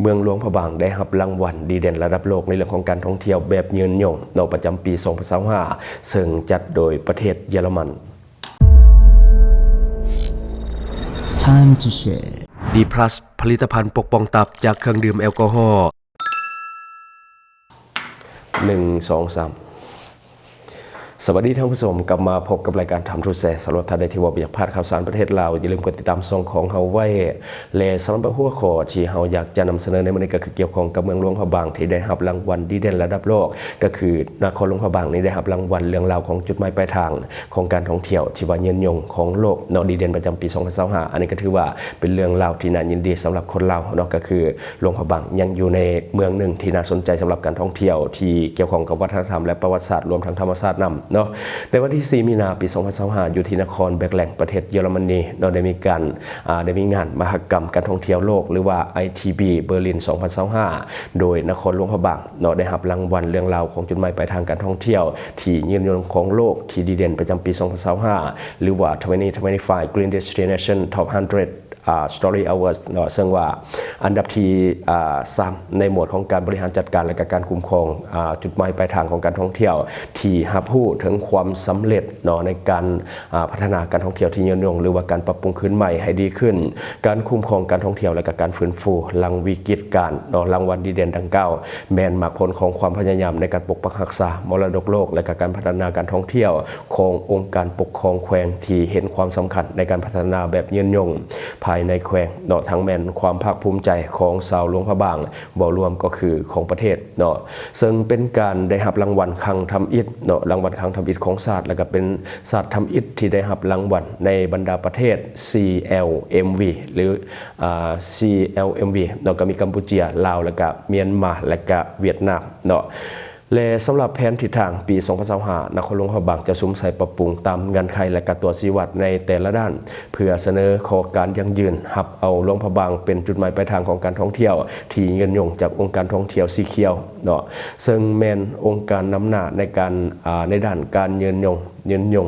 ເມືອງຫຼວງພະບາງໄດ້ຮັບລາງວັນດີເດັ່ນລະດັບໂລກໃນເລື່ອງຂອງການທ່ອງທ່ຽວແບບຍືນຍົງເນາະ ປະຈຳປີສອງພັນຊາວຫ້າ ເຊິ່ງຈັດໂດຍປະເທດເຢຍລະມັນ. Time to share. ດີພລັສ ຜະລິດຕະພັນປົກປ້ອງຕັບຈາກເຄື່ອງດື່ມແອລກໍຮໍ. ໜຶ່ງ ສອງ ສາມ ສະຫວັດດີທ່ານຜູ້ຊົມ, ກັບມາພົບກັບລາຍການ Time to Share. ສຳລັບທ່ານໃດທີ່ວ່າບໍ່ຢາກພາດຂ່າວສານປະເທດລາວ, ຢ່າລືມກົດຕິດຕາມຊ່ອງຂອງເຮົາໄວ້ ແລະ ສຳລັບຫົວຂໍ້ທີ່ເຮົາຢາກຈະນຳສະເໜີໃນມື້ນີ້ ກໍຄືກ່ຽວຂ້ອງກັບເມືອງຫຼວງພະບາງ ທີ່ໄດ້ຮັບລາງວັນດີເດັ່ນລະດັບໂລກ, ກໍຄືນະຄອນຫຼວງພະບາງນີ້ໄດ້ຮັບລາງວັນເລື່ອງລາວຂອງຈຸດໝາຍປາຍທາງຂອງການທ່ອງທ່ຽວທີ່ວ່າຍືນຍົງຂອງໂລກເນາະ, ດີເດັ່ນປະຈຳປີສອງພັນຊາວຫ້າ. ອັນນີ້ກໍຖືວ່າເປັນເລື່ອງລາວທີ່ໜ້າຍິນດີສຳລັບຄົນລາວເນາະ, ກໍຄື ຫຼວງພະບາງຍັງຢູ່ໃນເມືອງໜຶ່ງທີ່ໜ້າສົນໃຈສຳລັບການທ່ອງທ່ຽວ ທີ່ກ່ຽວຂ້ອງກັບວັດທະນະທຳ ແລະ ປະຫວັດສາດ ລວມທັງທຳມະຊາດນຳເນາະ. ໃນວັນທີສີ່ ມີນາ ປີສອງພັນຊາວຫ້າ ຢູ່ທີ່ນະຄອນເບັກແລງ ປະເທດເຢຍລະມະນີເນາະ ໄດ້ມີການ ອ່າ ໄດ້ມີງານມະຫະກຳການທ່ອງທ່ຽວໂລກ ຫຼືວ່າ ໄອທີບີ ເບີລິນ ສອງພັນຊາວຫ້າ ໂດຍນະຄອນຫຼວງພະບາງເນາະ ໄດ້ຮັບລາງວັນເລື່ອງລາວຂອງຈຸດໝາຍປາຍທາງການທ່ອງທ່ຽວທີ່ຍືນຍົງຂອງໂລກທີ່ດີເດັ່ນປະຈຳປີສອງພັນຊາວຫ້າ ຫຼືວ່າ twenty twenty-five Green Destination Top hundred ອ່າ Story Awards ເນາະ, ເຊິ່ງວ່າອັນດັບທີ ອ່າ ສາມ ໃນໝວດຂອງການບໍລິຫານຈັດການ ແລະ ກະການຄຸ້ມຄອງ ອ່າ ຈຸດໝາຍປາຍທາງຂອງການທ່ອງທ່ຽວ ທີ່ຮັບຮູ້ເຖິງຄວາມສຳເລັດເນາະ ໃນການ ອ່າ ພັດທະນາການທ່ອງທ່ຽວທີ່ຍືນຍົງ ຫຼືວ່າການປັບປຸງຄືນໃໝ່ໃຫ້ດີຂຶ້ນ, ການຄຸ້ມຄອງການທ່ອງທ່ຽວ ແລະ ກະການຟື້ນຟູຫຼັງວິກິດການເນາະ. ລາງວັນດີເດັ່ນດັ່ງກ່າວ ແມ່ນໝາກຜົນຂອງຄວາມພະຍາຍາມໃນການປົກປັກຮັກສາມໍລະດົກໂລກ ແລະ ກະການພັດທະນາການທ່ອງທ່ຽວຂອງອົງການປົກຄອງແຂວງ ທີ່ເຫັນຄວາມສຳຄັນໃນການພັດທະນາແບບຍືນຍົງ ພາຍໃນແຂວງເນາະ, ທັງແມ່ນຄວາມພາກພູມໃຈຂອງຊາວຫຼວງພະບາງ ເວົ້າລວມກໍຄືຂອງປະເທດເນາະ, ເຊິ່ງເປັນການໄດ້ຮັບລາງວັນຄັ້ງທຳອິດເນາະ, ລາງວັນຄັ້ງທຳອິດຂອງຊາດ ແລະ ກໍເປັນຊາດທຳອິດທີ່ໄດ້ຮັບລາງວັນໃນບັນດາປະເທດ ຊີແອລເອັມວີ ຫຼື ອ່າ ຊີແອລເອັມວີ ເນາະ, ກໍມີກຳປູເຈຍ, ລາວ ແລະ ກໍມຽນມາ ແລະ ກໍຫວຽດນາມເນາະ. ແລະ ສຳລັບແຜນທິດທາງປີສອງພັນຊາວຫ້າ ນະຄອນຫຼວງພະບາງຈະສຸມໃສ່ປັບປຸງຕາມເງື່ອນໄຂ ແລະ ກະຕົວຊີ້ວັດໃນແຕ່ລະດ້ານ ເພື່ອສະເໜີຂໍການຢັ້ງຢືນຮັບເອົາຫຼວງພະບາງເປັນຈຸດໝາຍປາຍທາງຂອງການທ່ອງທ່ຽວທີ່ຍືນຍົງຈາກອົງການທ່ອງທ່ຽວສີຂຽວເນາະ, ເຊິ່ງແມ່ນອົງການນຳໜ້າໃນການ ອ່າ ໃນດ້ານການຍືນຍົງ, ຍືນຍົງ,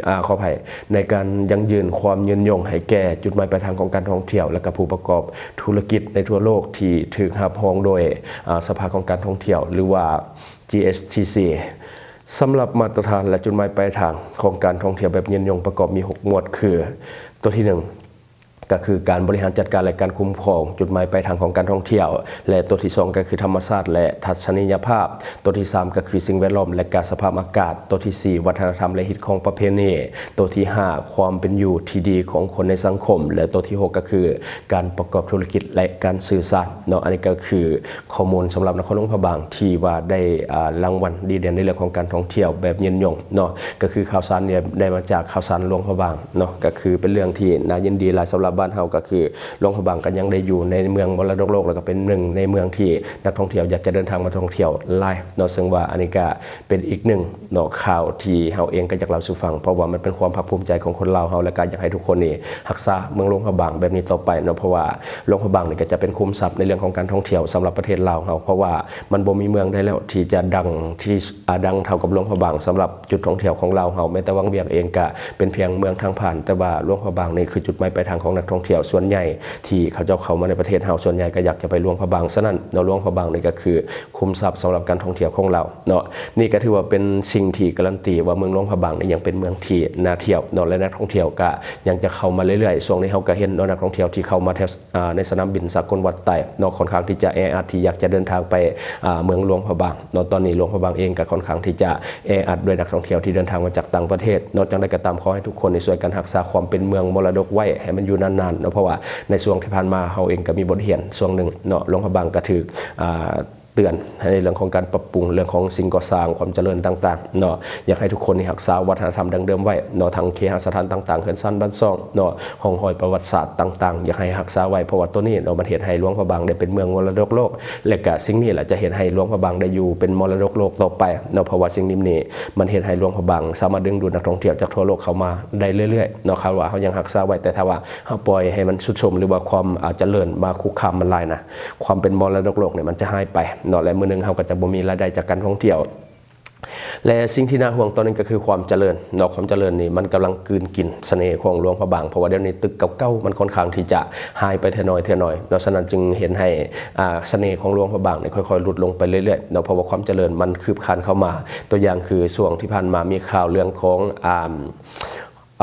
ອ່າ ຂໍອະໄພ, ໃນການຢັ້ງຢືນຄວາມຍືນຍົງໃຫ້ແກ່ຈຸດໝາຍປາຍທາງຂອງການທ່ອງທ່ຽວ ແລະ ກະຜູ້ປະກອບທຸລະກິດໃນທົ່ວໂລກທີ່ຖືກຮັບຮອງໂດຍ ອ່າ ສະພາຂອງການທ່ອງທ່ຽວ ຫຼືວ່າ ຈີເອັສທີຊີ. ສຳລັບມາດຕະຖານ ແລະ ຈຸດໝາຍປາຍທາງຂອງການທ່ອງທ່ຽວແບບຍືນຍົງປະກອບມີຫົກໝວດ ຄື ຕົວທີໜຶ່ງ ກໍຄືການບໍລິຫານຈັດການ ແລະ ການຄຸ້ມຄອງຈຸດໝາຍປາຍທາງຂອງການທ່ອງທ່ຽວ ແລະ ຕົວທີສອງ ກໍຄືທຳມະຊາດ ແລະ ທັດສະນີຍະພາບ, ຕົວທີສາມ ກໍຄືສິ່ງແວດລ້ອມ ແລະ ກະສະພາບອາກາດ, ຕົວທີສີ່ ວັດທະນະທຳ ແລະ ຮີດຄອງປະເພນີ, ຕົວທີຫ້າ ຄວາມເປັນຢູ່ທີ່ດີຂອງຄົນໃນສັງຄົມ ແລະ ຕົວທີຫົກ ກໍຄືການປະກອບທຸລະກິດ ແລະ ການສື່ສານເນາະ. ອັນນີ້ກໍຄື ຂໍ້ມູນສຳລັບນະຄອນຫຼວງພະບາງທີ່ວ່າໄດ້ ອ່າ ລາງວັນດີເດັ່ນໃນເລື່ອງຂອງການທ່ອງທ່ຽວແບບຍືນຍົງເນາະ, ກໍຄືຂ່າວສານນີ້ໄດ້ມາຈາກຂ່າວສານຫຼວງພະບາງເນາະ, ກໍຄືເປັນເລື່ອງທີ່ໜ້າຍິນດີຫຼາຍສຳລັບບ້ານເຮົາ, ກໍຄືຫຼວງພະບາງກໍຍັງໄດ້ຢູ່ໃນເມືອງມໍລະດົກໂລກ ແລ້ວກໍເປັນໜຶ່ງໃນເມືອງທີ່ນັກທ່ອງທ່ຽວຢາກຈະເດີນທາງມາທ່ອງທ່ຽວຫຼາຍເນາະ, ເຊິ່ງວ່າອັນນີ້ກໍເປັນອີກໜຶ່ງເນາະ ຂ່າວທີ່ເຮົາເອງກໍຢາກເລົ່າສູ່ຟັງ, ເພາະວ່າມັນເປັນຄວາມພາກພູມໃຈຂອງຄົນລາວເຮົາ ແລະ ກໍຢາກໃຫ້ທຸກຄົນນີ້ຮັກສາເມືອງຫຼວງພະບາງແບບນີ້ຕໍ່ໄປເນາະ, ເພາະວ່າຫຼວງພະບາງນີ້ກໍຈະເປັນຂຸມຊັບໃນເລື່ອງຂອງການທ່ອງທ່ຽວສຳລັບປະເທດລາວເຮົາ, ເພາະວ່າ ມັນບໍ່ມີເມືອງໃດແລ້ວທີ່ຈະດັງທີ່ ອາ ດັງເທົ່າກັບຫຼວງພະບາງສຳລັບຈຸດທ່ອງທ່ຽວຂອງລາວເຮົາ. ແມ້ແຕ່ວັງວຽງເອງກະເປັນພຽງເມືອງທາງຜ່ານ, ແຕ່ວ່າຫຼວງພະບາງນີ້ຄືຈຸດໝາຍປາຍທາງຂອງນັກທ່ອງທ່ຽວສ່ວນໃຫຍ່ທີ່ເຂົາເຈົ້າເຂົ້າມາໃນປະເທດເຮົາ, ສ່ວນໃຫຍ່ກໍຢາກຈະໄປຫຼວງພະບາງ. ສະນັ້ນເນາະ, ຫຼວງພະບາງນີ້ກໍຄືຂຸມຊັບສຳລັບການທ່ອງທ່ຽວຂອງລາວເນາະ. ນີ້ກໍຖືວ່າເປັນສິ່ງທີ່ກາລັນຕີວ່າເມືອງຫຼວງພະບາງນີ້ຍັງເປັນເມືອງທີ່ໜ້າທ່ຽວເນາະ ແລະ ນັກທ່ອງທ່ຽວກໍຍັງຈະເຂົ້າມາເລື້ອຍໆ. ຊ່ວງນີ້ເຮົາກໍເຫັນເນາະ, ນັກທ່ອງທ່ຽວທີ່ເຂົ້າມາແຖວ ອ່າ ໃນສະໜາມບິນສາກົນວັດໄຕເນາະ ຂ້ອນຂ້າງທີ່ຈະແອອັດ ທີ່ຢາກຈະເດີນທາງໄປ ອ່າ ເມືອງຫຼວງພະບາງເນາະ. ຕອນນີ້ຫຼວງພະບາງເອງກໍຂ້ອນຂ້າງທີ່ຈະແອອັດດ້ວຍນັກທ່ອງທ່ຽວທີ່ເດີນທາງມາຈາກຕ່າງປະເທດເນາະ. ຈັ່ງໃດກໍຕາມ ຂໍໃຫ້ທຸກຄົນນີ້ຊ່ວຍກັນຮັກສາຄວາມເປັນເມືອງມໍລະດົກໄວ້ໃຫ້ມັນຢູ່ນານໆເນາະ, ເພາະວ່າໃນຊ່ວງທີ່ຜ່ານມາເຮົາເອງກໍມີບົດຮຽນຊ່ວງໜຶ່ງເນາະ, ຫຼວງພະບາງກໍຖືກ ອ່າ ເຕືອນໃນເລື່ອງຂອງການປັບປຸງ ເລື່ອງຂອງສິ່ງກໍ່ສ້າງ ຄວາມຈະເລີນຕ່າງໆເນາະ. ຢາກໃຫ້ທຸກຄົນນີ້ຮັກສາວັດທະນະທຳດັ້ງເດີມໄວ້ເນາະ, ທັງເຄຫະສະຖານຕ່າງໆ, ເຮືອນຊານບ້ານຊ່ອງເນາະ, ຫ້ອງຫ້ອຍປະຫວັດສາດຕ່າງໆ ຢາກໃຫ້ຮັກສາໄວ້, ເພາະວ່າໂຕນີ້ເນາະ ມັນເຮັດໃຫ້ຫຼວງພະບາງໄດ້ເປັນເມືອງມໍລະດົກໂລກ ແລະ ກະສິ່ງນີ້ແຫຼະຈະເຮັດໃຫ້ຫຼວງພະບາງໄດ້ຢູ່ເປັນມໍລະດົກໂລກຕໍ່ໄປເນາະ, ເພາະວ່າສິ່ງນີ້ມັນເຮັດໃຫ້ຫຼວງພະບາງສາມາດດຶງດູດນັກທ່ອງທ່ຽວຈາກທົ່ວໂລກເຂົ້າມາໄດ້ເລື້ອຍໆເນາະ. ຖ້າວ່າເຮົາຍັງຮັກສາໄວ້, ແຕ່ຖ້າວ່າເຮົາປ່ອຍໃຫ້ມັນຊຸດໂຊມ ຫຼືວ່າຄວາມ ອ່າ ຈະເລີນມາຄຸກຄາມມັນຫຼາຍນະ, ຄວາມເປັນມໍລະດົກໂລກນີ້ມັນຈະຫາຍໄປເນາະ ແລະ ມື້ໜຶ່ງເຮົາກໍຈະບໍ່ມີລາຍໄດ້ຈາກການທ່ອງທ່ຽວ. ແລະ ສິ່ງທີ່ໜ້າຫ່ວງຕອນນີ້ກໍຄືຄວາມຈະເລີນເນາະ, ຄວາມຈະເລີນນີ້ມັນກຳລັງກືນກິນສະເໜ່ຂອງຫຼວງພະບາງ, ເພາະວ່າດຽວນີ້ຕຶກເກົ່າໆມັນຄ່ອນຂ້າງທີ່ຈະຫາຍໄປເທື່ອໜ້ອຍເທື່ອໜ້ອຍເນາະ. ສະນັ້ນຈຶ່ງເຮັດໃຫ້ ອ່າ ສະເໜ່ຂອງຫຼວງພະບາງນີ້ຄ່ອຍໆຫຼຸດລົງໄປເລື້ອຍໆເນາະ, ເພາະວ່າຄວາມຈະເລີນມັນຄືບຄານເຂົ້າມາ. ຕົວຢ່າງຄືຊ່ວງທີ່ຜ່ານມາມີຂ່າວເລື່ອງຂອງ ອ່າ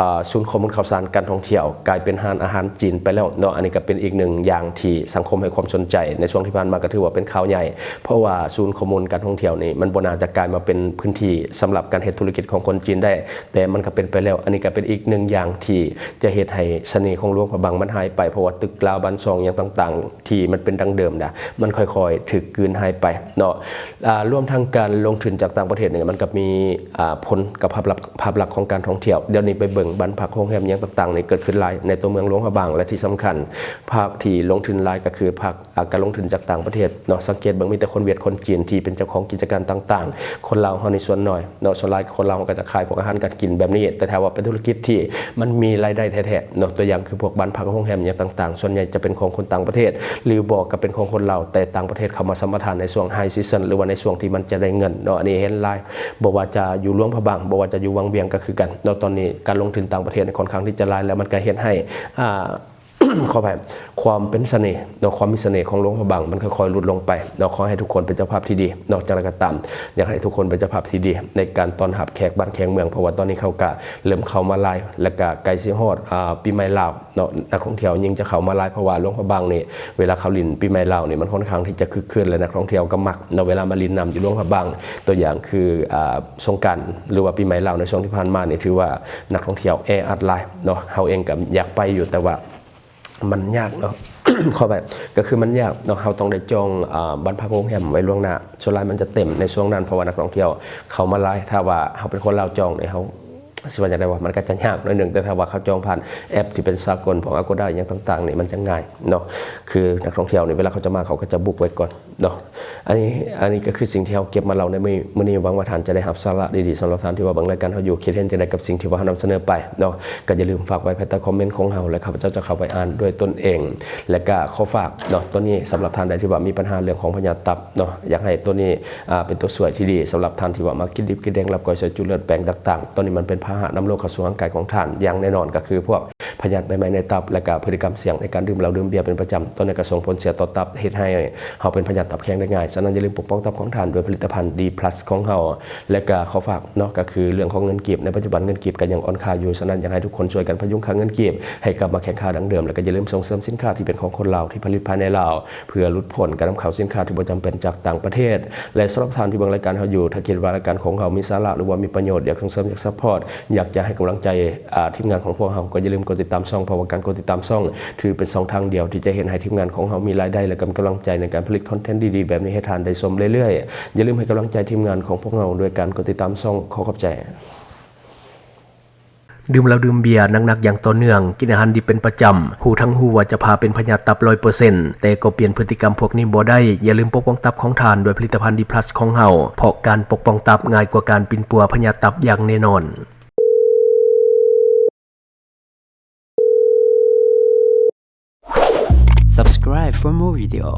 ອ່າ ສູນຂໍ້ມູນຂ່າວສານການທ່ອງທ່ຽວກາຍເປັນຮ້ານອາຫານຈີນໄປແລ້ວເນາະ. ອັນນີ້ກໍເປັນອີກໜຶ່ງຢ່າງທີ່ສັງຄົມໃຫ້ຄວາມສົນໃຈໃນຊ່ວງທີ່ຜ່ານມາ, ກໍຖືວ່າເປັນຂ່າວໃຫຍ່ ເພາະວ່າສູນຂໍ້ມູນການທ່ອງທ່ຽວນີ້ມັນບໍ່ໜ້າຈະກາຍມາເປັນພື້ນທີ່ສຳລັບການເຮັດທຸລະກິດຂອງຄົນຈີນໄດ້, ແຕ່ມັນກໍເປັນໄປແລ້ວ. ອັນນີ້ກໍເປັນອີກໜຶ່ງຢ່າງທີ່ຈະເຮັດໃຫ້ສະເໜ່ຂອງຫຼວງພະບາງມັນຫາຍໄປ, ເພາະວ່າຕຶກລາວບ້ານຊ່ອງຫຍັງຕ່າງໆ ທີ່ມັນເປັນດັ້ງເດີມນະ ມັນຄ່ອຍໆຖືກກືນຫາຍໄປເນາະ. ອ່າ ລວມທັງການລົງທຶນຈາກຕ່າງປະເທດນີ້ ມັນກໍມີ ອ່າ ຜົນກັບພາບລັກ ພາບລັກຂອງການທ່ອງທ່ຽວ. ດຽວນີ້ໄປເບິ່ງບ້ານພັກໂຮງແຮມຫຍັງຕ່າງໆນີ້ເກີດຂຶ້ນຫຼາຍໃນຕົວເມືອງຫຼວງພະບາງ ແລະ ທີ່ສຳຄັນພາກທີ່ລົງທຶນຫຼາຍກໍຄືພາກ ອ່າ ການລົງທຶນຈາກຕ່າງປະເທດເນາະ. ສັງເກດເບິ່ງມີແຕ່ຄົນຫວຽດຄົນຈີນທີ່ເປັນເຈົ້າຂອງກິດຈະການຕ່າງໆ, ຄົນລາວເຮົານີ້ສ່ວນໜ້ອຍເນາະ. ສ່ວນຫຼາຍຄົນລາວເຮົາກໍຈະຂາຍພວກອາຫານການກິນແບບນີ້, ແຕ່ຖ້າວ່າເປັນທຸລະກິດທີ່ມັນມີລາຍໄດ້ແທ້ໆເນາະ, ຕົວຢ່າງຄືພວກບ້ານພັກໂຮງແຮມຫຍັງຕ່າງໆ ສ່ວນໃຫຍ່ຈະເປັນຂອງຄົນຕ່າງປະເທດ ຫຼືບໍ່ກໍເປັນຂອງຄົນລາວ ແຕ່ຕ່າງປະເທດເຂົ້າມາສຳປະທານໃນຊ່ວງ high season ຫຼືວ່າໃນຊ່ວງທີ່ມັນຈະໄດ້ເງິນເນາະ. ອັນນີ້ເຫັນຫຼາຍ ບໍ່ວ່າຈະຢູ່ຫຼວງພະບາງ ບໍ່ວ່າຈະຢູ່ວັງວຽງກໍຄືກັນເນາະ. ຕອນນີ້ການລົງທຶນຕ່າງປະເທດນີ້ຄ່ອນຂ້າງທີ່ຈະຫຼາຍ ແລ້ວມັນກໍເຮັດໃຫ້ ອ່າ ຂໍອະໄພ ຄວາມເປັນສະເໜ່ເນາະ, ຄວາມມີສະເໜ່ຂອງຫຼວງພະບາງມັນຄ່ອຍໆຫຼຸດລົງໄປເນາະ. ຂໍໃຫ້ທຸກຄົນເປັນເຈົ້າພາບທີ່ດີເນາະ. ຢ່າງໃດກໍຕາມ ຢາກໃຫ້ທຸກຄົນເປັນເຈົ້າພາບທີ່ດີໃນການຕ້ອນຮັບແຂກບ້ານແຂກເມືອງ, ເພາະວ່າຕອນນີ້ເຂົາກໍເລີ່ມເຂົ້າມາຫຼາຍ ແລ້ວກໍໃກ້ຊິຮອດ ອ່າ ປີໃໝ່ລາວເນາະ. ນັກທ່ອງທ່ຽວຍິ່ງຈະເຂົ້າມາຫຼາຍ ເພາະວ່າຫຼວງພະບາງນີ້ ເວລາເຂົາຫຼິ້ນປີໃໝ່ລາວນີ້ ມັນຄ່ອນຂ້າງທີ່ຈະຄຶກຄື້ນ ແລະ ນັກທ່ອງທ່ຽວກໍມັກເນາະ ເວລາມາຫຼິ້ນນ້ຳຢູ່ຫຼວງພະບາງ. ຕົວຢ່າງຄື ອ່າ ສົງການ ຫຼືວ່າປີໃໝ່ລາວໃນຊ່ວງທີ່ຜ່ານມານີ້ ຖືວ່ານັກທ່ອງທ່ຽວແອອັດຫຼາຍເນາະ. ເຮົາເອງກໍຢາກໄປຢູ່ ແຕ່ວ່າ ມັນຍາກເນາະ ຂໍອະໄພ ກໍຄືມັນຍາກເນາະ, ເຮົາຕ້ອງໄດ້ຈອງ ອ່າ ບ້ານພັກໂຮງແຮມໄວ້ລ່ວງໜ້າ. ສ່ວນຫຼາຍມັນຈະເຕັມໃນຊ່ວງນັ້ນ ເພາະວ່ານັກທ່ອງທ່ຽວເຂົ້າມາຫຼາຍ. ຖ້າວ່າເຮົາເປັນຄົນລາວຈອງນີ້ ເຮົາຊິວ່າຈັ່ງໃດວະ ມັນກໍຈະຍາກໜ້ອຍໜຶ່ງ, ແຕ່ຖ້າວ່າເຮົາຈອງຜ່ານແອັບທີ່ເປັນສາກົນ ພວກ Agoda ອີ່ຫຍັງຕ່າງໆນີ້ ມັນຈະງ່າຍເນາະ. ຄືນັກທ່ອງທ່ຽວນີ້ ເວລາເຂົາຈະມາ ເຂົາກໍຈະບຸກໄວ້ກ່ອນເນາະ. ອັນນີ້ ອັນນີ້ກໍຄືສິ່ງທີ່ເຮົາເກັບມາເລົ່າໃນມື້ ມື້ນີ້. ຫວັງວ່າທ່ານຈະໄດ້ຮັບສາລະດີໆສຳລັບທ່ານທີ່ວ່າເບິ່ງລາຍການເຮົາຢູ່. ຄິດເຫັນຈັ່ງໃດກັບສິ່ງທີ່ວ່າເຮົານຳສະເໜີໄປເນາະ ກໍຢ່າລືມຝາກໄວ້ພາຍໃຕ້ຄອມເມັນຂອງເຮົາ ແລະ ຂ້າພະເຈົ້າຈະເຂົ້າໄປອ່ານດ້ວຍຕົນເອງ. ແລະ ກໍຂໍຝາກເນາະ ຕົວນີ້ສຳລັບທ່ານໃດທີ່ວ່າມີບັນຫາເລື່ອງຂອງພະຍາດຕັບເນາະ, ຢາກໃຫ້ຕົວນີ້ ອ່າ ເປັນຕົວຊ່ວຍທີ່ດີສຳລັບທ່ານທີ່ວ່າມັກກິນດິບກິນແດງ ລາບກ້ອຍ ຊອຍຈຸ ເລືອດແປງຕ່າງໆ. ຕົວນີ້ມັນເປັນພາຫະນຳໂລກເຂົ້າສູ່ຮ່າງກາຍຂອງທ່ານ. ຢ່າງແນ່ນອນກໍຄືພວກ ພະຍາດໃບໄມ້ໃນຕັບ ແລະ ກະພຶດຕິກຳສ່ຽງໃນການດື່ມເຫຼົ້າດື່ມເບຍເປັນປະຈຳ, ຕົວນັ້ນກະສົ່ງຜົນເສຍຕໍ່ຕັບ, ເຮັດໃຫ້ເຮົາເປັນພະຍາດຕັບແຂງໄດ້ງ່າຍ. ສະນັ້ນ ຢ່າລືມປົກປ້ອງຕັບຂອງທ່ານດ້ວຍຜະລິດຕະພັນ ດີພລັສ ຂອງເຮົາ. ແລະ ກະຂໍຝາກເນາະ ກະຄືເລື່ອງຂອງເງິນກີບ, ໃນປັດຈຸບັນເງິນກີບກະຍັງອ່ອນຄ່າຢູ່, ສະນັ້ນ ຢາກໃຫ້ທຸກຄົນຊ່ວຍກັນພະຍຸງຄ່າເງິນກີບໃຫ້ກັບມາແຂງຄ່າດັ່ງເດີມ, ແລະ ກະຢ່າລືມສົ່ງເສີມສິນຄ້າທີ່ເປັນຂອງຄົນລາວ ທີ່ຜະລິດພາຍໃນລາວ ເພື່ອຫຼຸດພົ້ນການນຳເຂົ້າສິນຄ້າທີ່ບໍ່ຈຳເປັນຈາກຕ່າງປະເທດ. ແລະ ສຳລັບທ່ານທີ່ເບິ່ງລາຍການເຮົາຢູ່, ຖ້າຄິດວ່າລາຍການຂອງເຮົາມີສາລະ ຫຼືວ່າມີປະໂຫຍດ, ຢາກສົ່ງເສີມ, ຢາກຊັບພອດ, ຢາກຈະໃຫ້ກຳລັງໃຈ ອ່າ ທີມງານຂອງພວກເຮົາ, ກໍຢ່າລືມກົດຕິດຕາມຊ່ອງ, ເພາະວ່າການກົດຕິດຕາມຊ່ອງ ຖືເປັນຊ່ອງທາງດຽວທີ່ຈະເຮັດໃຫ້ທີມງານຂອງເຮົາມີລາຍໄດ້ ແລະ ກຳ ກຳລັງໃຈໃນການຜະລິດຄອນເທັນດີໆແບບນີ້ໃຫ້ທ່ານໄດ້ຊົມເລື້ອຍໆ. ຢ່າລືມໃຫ້ກຳລັງໃຈທີມງານຂອງພວກເຮົາດ້ວຍການກົດຕິດຕາມຊ່ອງ. ຂໍຂອບໃຈ. ດື່ມເຫຼົ້າດື່ມເບຍໜັກໆຢ່າງຕໍ່ເນື່ອງ, ກິນອາຫານດິບເປັນປະຈຳ, ຮູ້ທັງຮູ້ວ່າຈະພາເປັນພະຍາດຕັບຮ້ອຍເປີເຊັນ, ແຕ່ກໍປ່ຽນພຶດຕິກຳພວກນີ້ບໍ່ໄດ້. ຢ່າລືມປົກປ້ອງຕັບຂອງທ່ານດ້ວຍຜະລິດຕະພັນ ດີພລັສ ຂອງເຮົາ, ເພາະການປົກປ້ອງຕັບງ່າຍກວ່າການປິ່ນປົວພະຍາດຕັບຢ່າງແນ່ນອນ. Subscribe for more video.